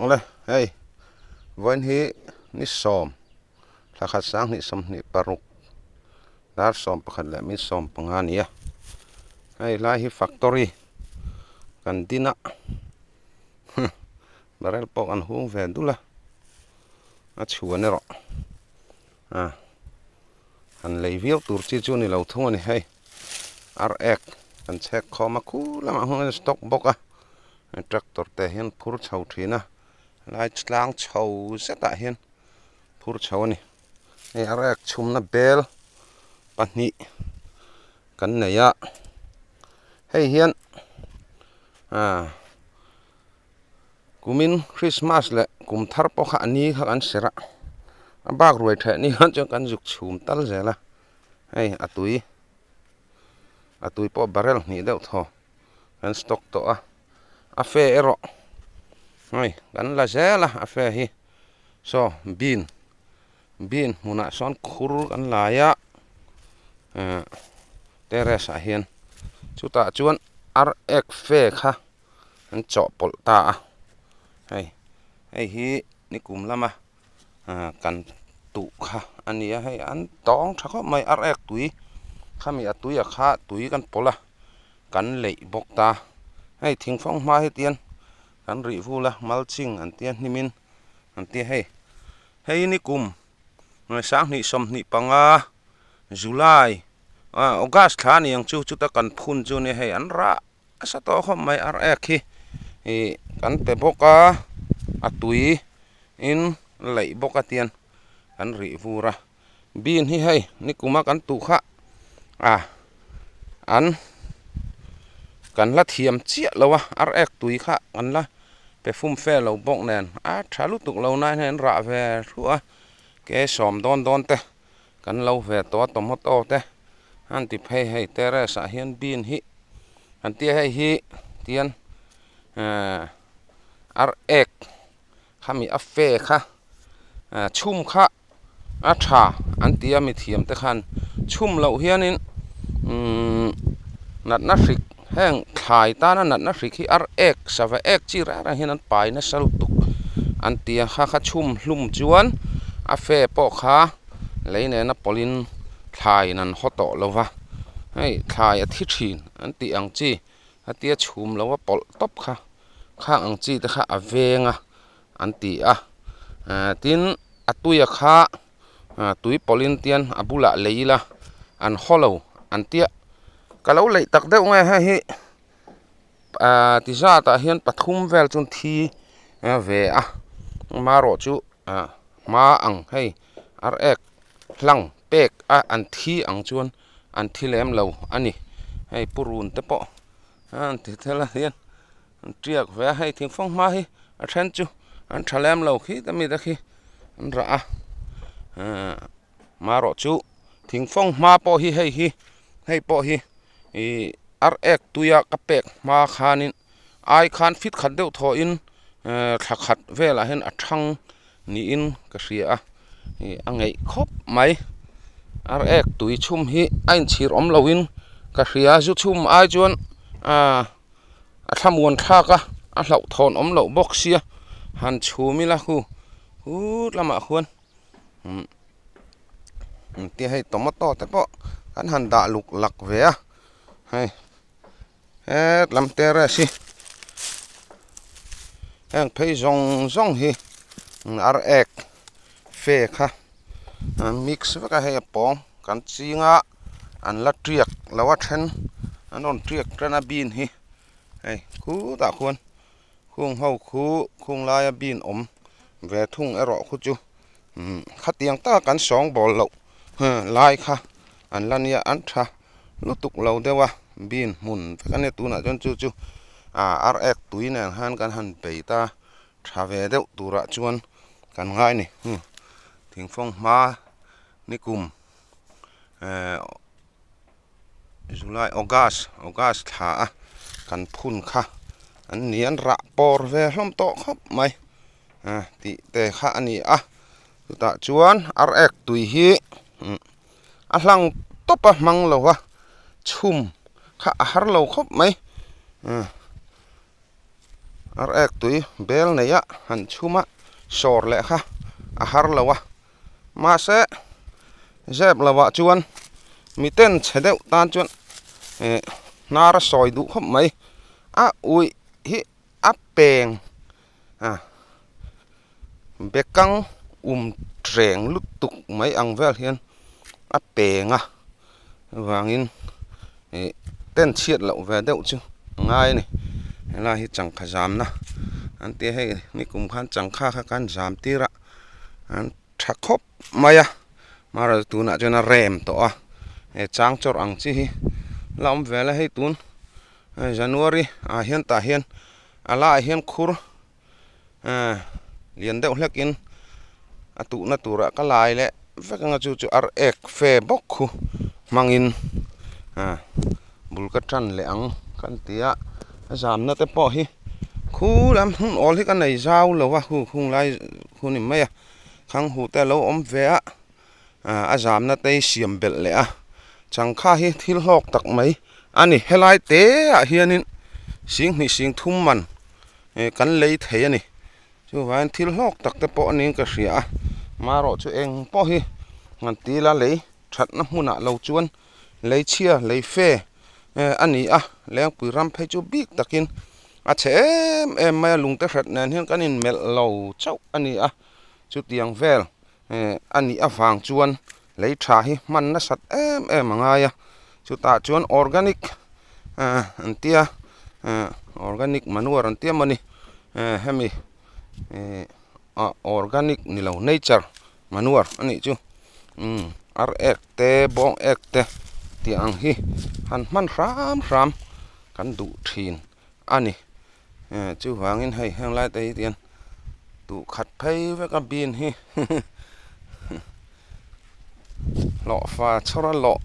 Awle hei vawiin hi ni sawm thla khat sanghnih sawmhnih paruk dar sawm pakhat leh min sawm panga a ni a hei lai hi factory kan din a barrel pawh kan hung ve dul a a chhuan erawh a han lei viau tur chi chu a ni lo thung a ni hei ar ek kan chhek khawm a khu lamah hian stock bawk a. Tractor te hian phur chho thin a lai tlang chho zetah hian phur chho a ni hei a rek chhumna bel pahnih kan nei a hei hian ah kumin christmas leh kum thar pawh kha a ni kha kan serh a a bak ruai theh ni khan chuan kan zuk chhum tal zel a hei a tui a tui pawh barrel hnih deuh thaw. Kan stock tawh a a fe erawh hei kan la zel a a fe hi saw bean bean hmunah sawn khur kan lai a ehh terrace ah hian chutah chuan ar ek fe kha an chawhpawlh ta a hei hei hi nikum lama ah kan tuh kha a ni a hei an tawng tha khawp mai ar ek tui khami a tui a kha tui kan pawlh a kan leih bawk ta hei thingfang hma hi tian kan rih vul a mulching an tia hnim in an tia hei hei ni kum sanghnih sawmhnih panga july ah august thla a ni ang chu chuta kan phun chu a nia hei an rah. A sa tawh khawp mai ar ek hi ih kan pe bawk a a tui in laih bawk a tian kan rih vur a bean hi hei nikuma kan tuh kha a an kan la thiam chiah lo a ar ek tui kha kan la pe fum fe lo bawk nen a tha lutuk lo na hian an rah ve thluah a ke sawm dawn dawn te kan lo ve tawh a tomato te an ti phei hei terrace ah hian bean hi an tia hei hi tian ehh ar ek khami a fe kha ehh chhum kha a tha an ti a mithiam te khan chhum loh hianin umm natna hrik heng thlai tana natna hrik hi ar ek sava ek chi reng reng hian an pai nasa lutuk an ti a kha kha chhum hlum chuan a fe pawh kha. Lei nena pawlhin thlaiin an haw tawh lo va, hei thlai a thi thin an tih ang chi hetia chhum lo a pawlh tawp kha khang ang chi te kha a veng a an ti a eh tin a tuia kha tui pawlhin tian a bulah lei ila an haw lo an tia ka lo leih tak deuh nge hei hi ah ti zat ah hian pathum vel chu thi ve a amaherawh chu. Ah hma ang hei ar ek hlang pek a an thi ang chuan an thi lem lo a ni hei purun te pawh an ti thel a hian an tiak ve a hei thingfang hma hi a then chu an tha lem lo khi ta mi te khi an rah a ah marawh chu thingfang hma pawh hi hei hi hei pawh hi ih ar ek tuia ka pek hma khanin. ai khan fit khat deuh thaw in thla khat velah hian a thang niin ka hria a ih a ngeih khawp mai ar ek tui chhum hi a inchhir awm lo in ka hria zu chhum ai chuan ah a thlamuan thlak a a hlauhthawn awm loh bawk sia han chhum ila khu hut lamah khuan umm engtia hei tomato te pawh kan han dah luk lak ve a hei. Het lam terrace hi heng phei zawng zawng hi ar ek fe kha an mix vek a hei a pawng kan ching a an la tiak lo a then an rawn tiak tan a bean hi hei khutah khuan khung ho khu khung laia bean awm ve thung erawh khu chu khatiang taka kan sawngbawl loh lai kha an la nia an tha. Lutuk lo deuh a bean hmun vek a nia tunah chuan chu chu ah ar ek tui nen khan kan han bei ta tha ve deuh turah chuan kan ngai a ni thingfawng hma nikum eh july august august thla a kan phun kha an ni an rah pawr ve hlawm tawh khawp mai ah tih te kha a ni a chutah chuan ar ek tui hi. A hlang tawp a hmang lo a chhum kha a har lo khawp mai. Ar ek tui bel neih a han chhum a sawr leh kha a har lo a mahse zep lo ah chuan miten chhe deuh tan chuan eh hnar a sawi duh khawp mai a uih hi a peng a bekang um reng lutuk mai ang vel hian a peng a avangin ih ten chhiat loh ve deuh chu a ngai a ni helai hi changkha zamna an tia hei nikum khan changkha kha kan zam tir a an tha khawp mai a marawh tunah chuan a rem tawh a he chang chawrh ang chi hi la awm vel a hei tun January ah hian tah hian a laiah hian khur ah lian deuh hlek in a tuhna turah ka lai leh vek anga chu chu ar ek fe bawk khu hmangin ah bul ka tan leh ang kan ti a a zamna te pawh hi khu lam hun awl hi ka nei zau lo a hu khung lai khu ni mai a khang hu te a lo awm ve a ah a zamna te hi siam belh leh a changkha hi thil hlawk tak mai a ni helai te ah hianin sing hnih sing thum man eh kan lei thei a ni chuvangin thil hlawk tak te pawh a niin ka hria a marawh chu eng pawh hi han ti ila lei thatna hmunah lo chuan lei chhia lei fe eh a ni a lengpui ram phei chu bik takin a chhe em em mai a lungte hret nen hian kan inmelh lo chauh a ni a chutiang vel. Eh a nih avang chuan lei tha hi hman nasat em em a ngai a chutah chuan organic eh an tia eh organic manure an tia mawni eh hemi eh ah organic ni lo nature manure a nih chu umm ar ek te bawng ek te tih ang hi han hman hram hram kan duh thin a ni. Eh chuvangin hei heng lai te hi tian duh khat phei vek a bean hi hlawhfa chhawr a lawh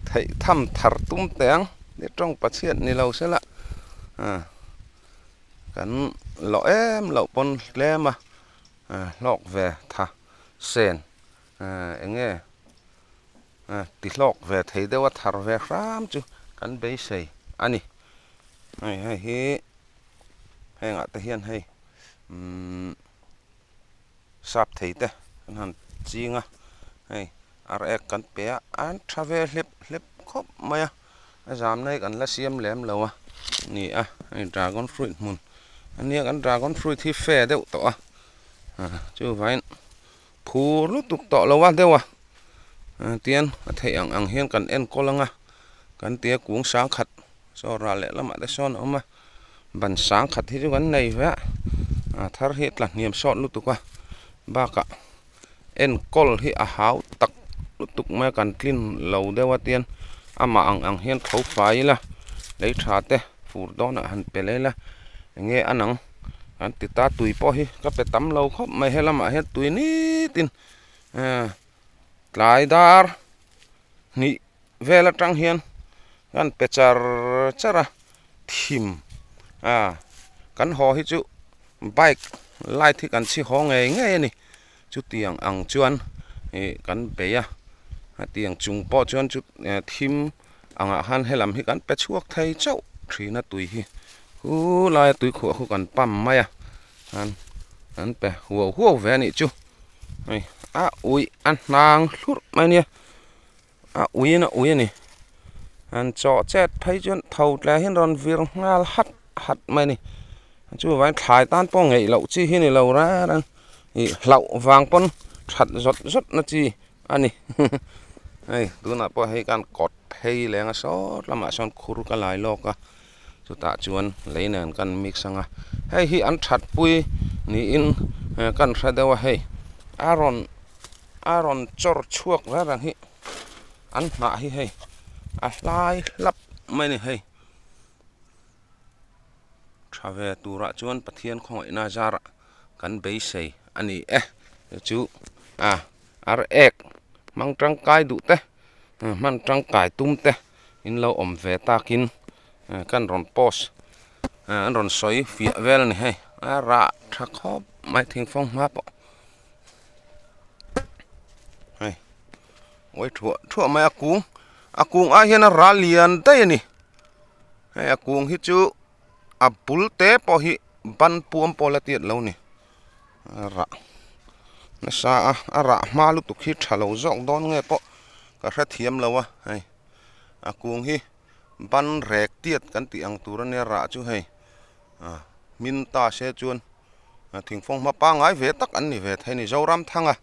theih tham thar tum teh ang ni tawng pachhiat ni lo se la ah kan lawh em loh pawn tlem a ah hlawk ve tha sen ah eng nge ah ti hlawk ve thei deuh a thar ve hram chu kan beisei a ni. Hei hei hi hengah te hian hei umm sap thei te an han ching a hei ar ek kan pe a an tha ve hlep hlep khawp mai a a zamna hi kan la siam lem lo a ni a hei dragon fruit hmun a nia kan dragon fruit hi fe deuh tawh a chuvangin phur lutuk tawh lo a deuh a tian a theih ang ang hian kan enkawl ang a kan tia kung sang khat Saw ral leh lamah te sawn a awm a, ban sang khat hi chu kan nei ve a, a thar hi a tla hniam sawt lutuk a, bakah enkawl hi a hau tak lutuk mai a kan tlin lo deuh a tian amah ang ang hian tho fai ila lei tha te fur dawnah han pe leh ila enge a nang kan ti ta tui pawh hi ka pe tam lo khawp mai helamah hian tui nitin eh tlai dar hnih. Vel atang hian kan pe char char a thim a kan haw hi chu bike light hi kan chhi haw ngei ngei a ni chutiang ang chuan ih kan bei a hetiang chung pawh chuan chu thim angah khan helam hi kan pe chhuak thei chauh thin a tui hi khulai a tui khuah khu kan pump mai a an an pe huau huau ve a nih chu hei a uih a hnang hlurh mai a nia. A ui in a ui a ni an chaw chet phei chuan tho tle hian rawn vir nghal hat hat mai a ni chuvangin thlai tan pawh ngeih loh chi hi a ni lo reng reng ih hlauh vang pawn that zawt zawt na chi a ni hei tunah pawh hei khan kawt phei leng a sawt lamah sawn khur ka lai lawk a chutah chuan lei nen kan mix ang a hei hi an that pui niin kan hre deuh a hei a rawn. A rawn chawr chhuak vel ang hi an hnah hi hei a hlai hlap mai a ni hei tha ve turah chuan Pathian khawngaihna zarah kan beisei a ni e chu a ar ek hmang tangkai duh te hman tangkai tum te in lo awm ve takin kan rawn post an rawn sawi fiah vel a ni hei a rah tha khawp mai thingfawng hma pawh. Hei uai thuah thuah mai a kung a kung ah hian a ral lian daih a ni hei a kung hi chu a bul te pawh hi. Ban puam pawh la tiat lo ni a rah nasa a a rah hma lutuk hi tha lo zawk dawn nge pawh ka hrethiam lo a hei a kung hi ban rek tiat kan tih ang tur ania rah chu hei ah hmin ta se chuan thingfawng hma pangngai ve tak an ni ve thei a ni Zoramthanga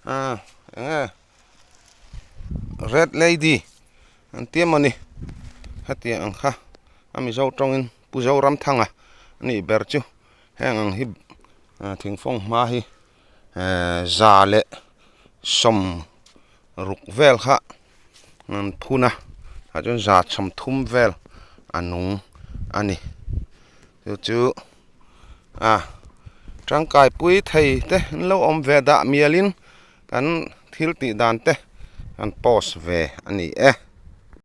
ah eng nge red lady an ti emaw ni hetiang ang kha a mizo tawngin. Pu Zoramthanga a nih ber chu heng ang hi thingfawng hma hi 160 vel kha an phun a tah chuan 130 vel a nung a ni chu chu a tangkai pui thei te an lo awm ve dah mialin kan thil tih dan te an post ve a ni e.